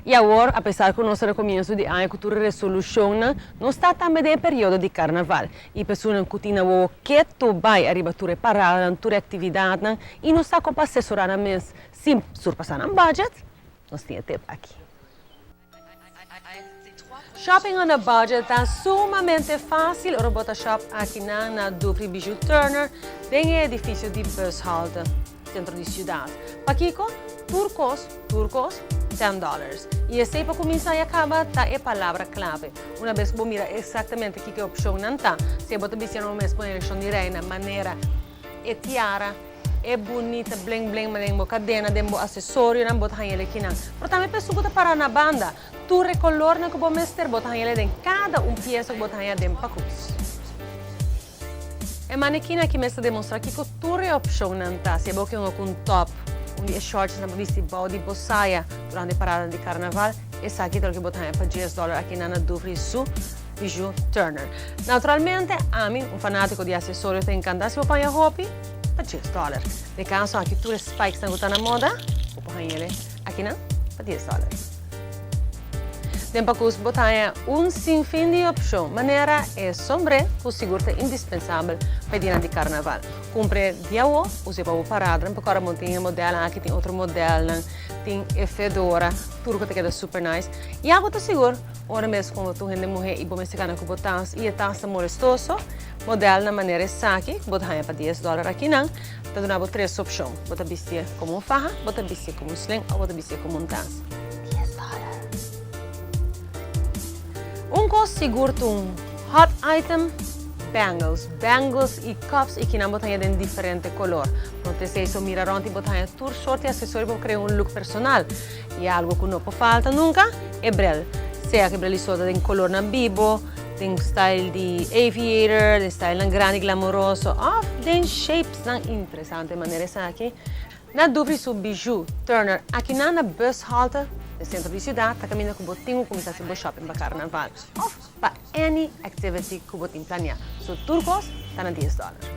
Y awor, apesar cu nos ta na comienso di aña cu tur e resolucionnan, nos ta tambe den e periodo di Carnaval. Y personanan cu tin na wowo keto bay ariba tur e paradanan, tur e actividadnan y nos ta con pa asesora nan mes sin surpasa nan budget, nos tin e tip aki. Shopping on a budget ta sumamente facil ora bo ta shop akinan na Dufry Bijou Turner den e edificio di bushalte centro di ciudad. Pakico? Tur cos, tur cos, ten dollars. Y esey pa cuminsa y a caba ta e palabra clave. Una bes cu bo mira exactamente kico e opcionnan ta, si bo ta bisti nan mes pone eleccion di reina manera e tiara, E bunita bling bling ma den bo cadena, den bo accesorionan bo ta haña el ekinan. Pero tambe pa esun cu ta para na banda, tur e colornan cu bo mester bo ta haña el den cada un pieza cu bo ta haña den pakus. E manekin aki mes ta demostra kico tur e opcionnan ta. Si abo ke un cu un top, un di e shortsnan pa bisti bao di bo saya durante e parada di carnaval, esaki ta loke bo ta haña pa dies dollar akinan na Dufry su Bijou Turner. Naturalmente, ami, un fanatico di accesorio, ta encanta si bo paña hopi. Pa dies dòler. Den kaso aki tur e spikesnan ku ta na moda, bo por haña el'e akinan pa dies dòler. Den pakus bo ta haña un sinfin di opshon, manera e sombré ku sigur ta indispensabel pa e dianan di karnaval. Kumpr'e di awo, us'e pa bo paradranan, pasobra ora bo tin e modelnan aki tin otro modelnan, tin e fedora, tur ku ta keda super nice. I abo ta sigur, ora mes ku bo ta un hende muhé i bo mester gana ku bo tas i e tas ta molestoso, Model na manera esaki ku bo ta haña pa dies dòler akinan ta duna bo tres opshon, bo ta bistié komo un faha, bo ta bistié komo un sling òf bo ta bistié komo un tas. Dies dòler! Un kos sigur ta un hot item, bangles. Bangles i cuffs i kinan bo ta haña den diferente kolor. No ta esei so mira rònt i bo ta haña tur sort di asesorio pa bo krea un look personal. I algu ku no por falta nunka, e brel. Sea ku e brel iso ta den kolornan bibo, den style di aviator, den stylenan grandi glamoroso òf den shapesnan interesante manera esaki. Na Dufry su Bijou Turner akinan na bushalte den sentro di siudat ta kaminda ku bo tin ku kuminsá hasi bo shopping pa karnaval òf pa any activity ku bo tin planiá. So tur kos ta na dies dòler.